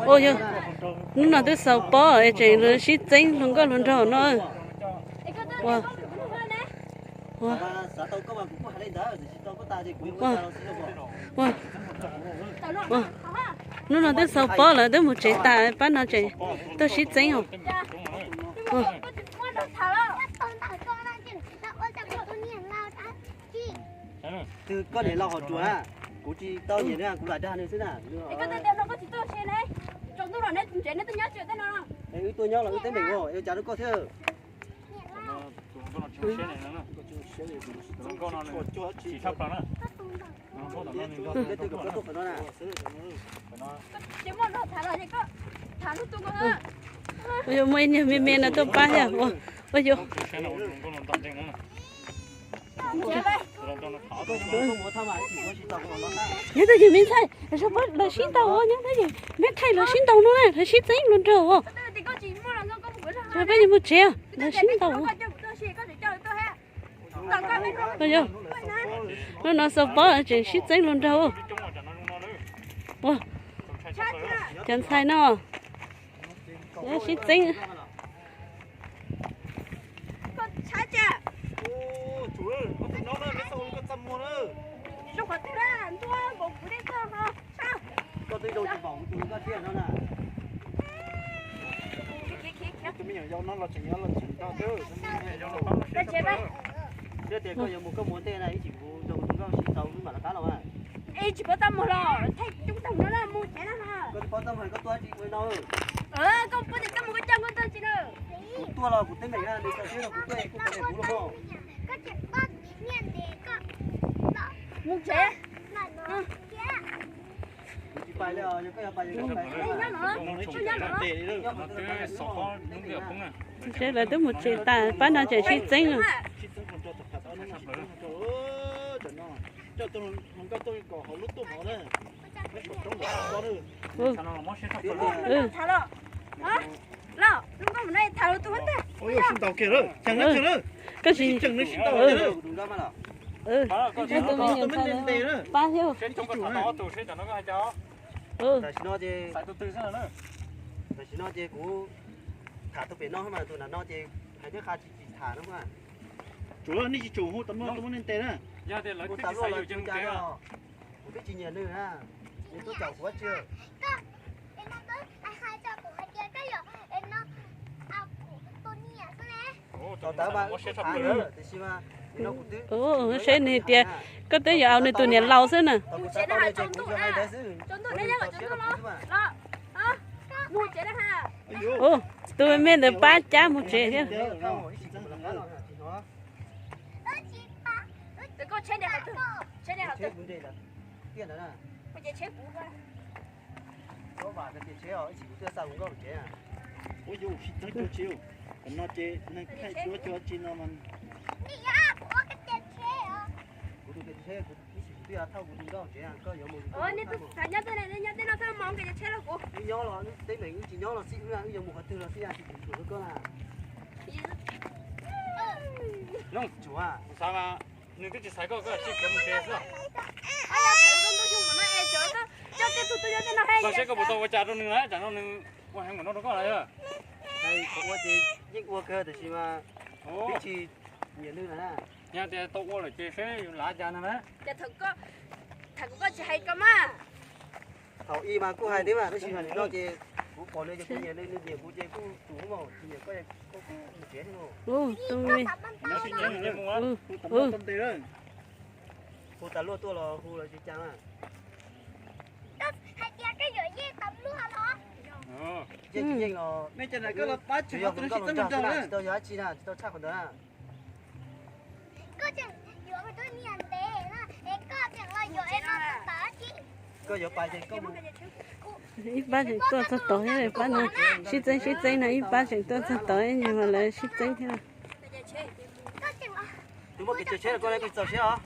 Ua yog, hnub no twb xaus pob es tseem sib txeeb hluas nkauj hluas nraug no. Ua, ua, ua, ua. Hnub no twb xaus pob lawm, twb mus tsev tas, pab no tseem tuaj sib txeeb os. Ua, twb koj niam laus hauv tsuas, kuv tsis tau nyiam nws, kuv lam dag nws xwb na. Wb tuaj nyob los wb teeb meem ua, cas rau koj thiab. Ua yog muaj ib niag me me no tuaj pab thiab. Ua yog, nyob twj ywm me ntxhais, nyob twj ywm me ntxhais, lawv sib ntaus, nyob twj ywm me ntxhais lawv sib ntaus no na, lawv sib txeeb hluas nraug. Peb yuav mus tsev, lawv sib ntaus. Ua yog, hnub no xaus pob tseem sib txeeb hluas nraug. Ua, cov ntxhais no sib txeeb. Tias koj yuav mus koj mus ua ntej na, ib tsam kuv nrog tus nkauj sib tau wb mam rov qab los. Ib tsis paub txaj muag los thaij coob tag no na, mus tsev na. Koj tsis paub txaj muag koj tuaj tsis ua no. Koj puas txaj muag koj coj nkauj tuaj tsis na. Kuv tuaj los kuv teeb meem na, nws txoj siab rau kuv tuaj kuj tau kuv los. Mus tsev. Kuv tsis pais li os, yog koj yuav pais yog koj pais. Seb lawv twb mus tsev tas, pab no tseem sib txeeb. Koj tsis, pab thiab. Tam sim no ces, tam sim no ces kuv tham tus pem no mas tus nram no ces hais thiab qha tsis tsis tham no mas. Tsuav nej tsis tsum hu tam no tuaj muab nej ntes na. Hu tas luaj los tsis ua cas os. Kuv twb tsis nyiam nws na. Nws tuaj caum kuv dab tsi. Thaum ntawd mas wb tham lawm tiam sis mas no kuv twb, seb nws tias koj twb yuav ua nws tus niam laus xwb na. Tus me me ntawd pab cab mus tsev thiab. Ua yus tsis txeeb cuab tsi, tam no ces neeg thaij cuab cuab tsi no mas. Kuv tus tsheb, ib sim kuv twb yuav thauj kuv tus nkauj tsev, koj yuav mus. Nyob tej no, nyob tej no txhob mus nqis tsheb rau kuv. Wb nyob los teeb meem, wb tsis nyob los xij, wb yuav mus qhov twg los xij, tsis tshua koj na. Tsuav, nws twb tsis xaiv koj, koj tsis khiav mus tsev xwb. Koj seb koj puas tau ua cas rau nws na, tsam no nws ua heev npaum no rau koj lawm. Ua ces yeej ua kawg tiam sis mas twb tsis nyiam nws na. Yog tias tau ua lawm ces seb yus lav cas no na. Ces thaum koj, thaum koj tsis hais koj mas. Thaum ib mas kuj hais thiab mas tab sis mas nim no ces kuv pom nws ces kuv nyiam nws, nws nyiam kuv ces kuj tus ub mas tsis nyiam koj, koj kuj mus tsev thiab. Hu tas luaj tuaj los hu los tsis cas na. Yeej tsis yeej los, nej cas na koj los pab tsis yog tus nkauj los nrog xwb na, tsis tau yog dab tsi na, tsis tau tshaj qhov ntawd na. Koj yuav pais ces koj mus. Ib pab tseem tuaj txog tod thiab, pab no sib txeeb sib txeeb no, ib pab tseem tuaj txog tod, mas lawv sib txeeb thiab. Tus muaj kev tsav tsheb los koj tsis txaus siab os.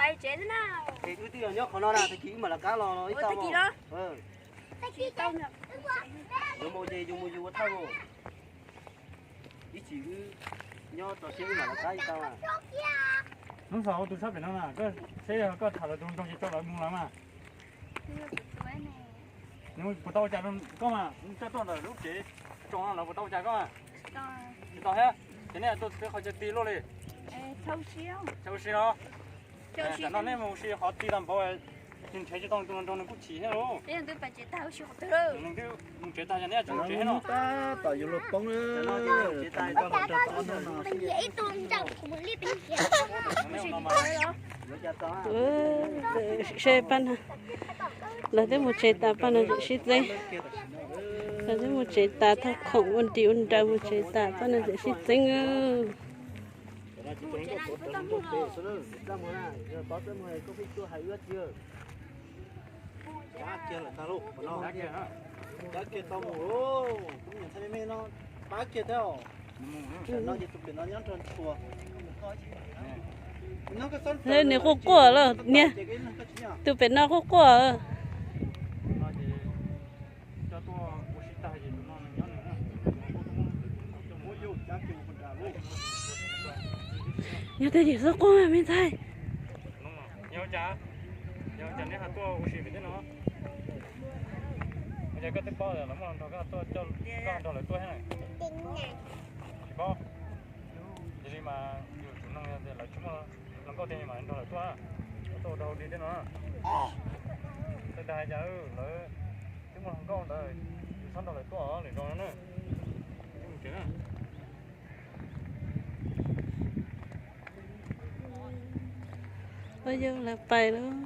Ces wb twb yog nyob qhov no na, tag kis wb mam lawv qab los ib tag los. Yuav mus ces yus mus yus ua thawj mus. Ib chim wb nyob tso siab wb mam lawv qab ib tag mas. Hnub xaus ua tus sab pem no na, koj seb yog koj tham lawv tus nroog ces tso lawv mus lawm mas. Puas tau ua cas koj mas, coj tuaj ntawm lub tsev tsoo no lawv puas tau ua cas koj mas? Tsis tau thiab. Ces nej tuaj peb qhov chaw ti luaj li. Txhob ua si os. Tam no nej mus ua si qhov ti tag npaum, nrhiav tsis tau tus hluas nraug nws kuj chim thiab lauj. Nws twb mus tsev tag, yog neb tsis mus tsev thiab no. Saib pab no, lawv twb mus tsev tas, pab no tseem sib txeeb. Lawv twb mus tsev tas, thauj khoom ua nrim ua nraws mus tsev tas, pab no tseem sib txeeb. Nws quaj quaj lawm niag, tus pem no quaj quaj. Yog tej yim xub quaj me ntxhais. Yog cas, yog cas neb ho tuaj ua si pem tej no? Ua cas koj twb paub lawv muaj hluas nraug koj tuaj, koj nrog lawv tuaj thiab? Tsis paub. Yog li mas yus tsum noog tias lawv tsis muaj hluas nkauj tiag mas nrog lawv tuaj, tuaj ua dog ua dig tej no. Tej dag cas lawv twb muaj hluas nkauj ntawd, yus txhob nrog lawv tuaj lwm zaus no na. Ua yus lawv pais lauj.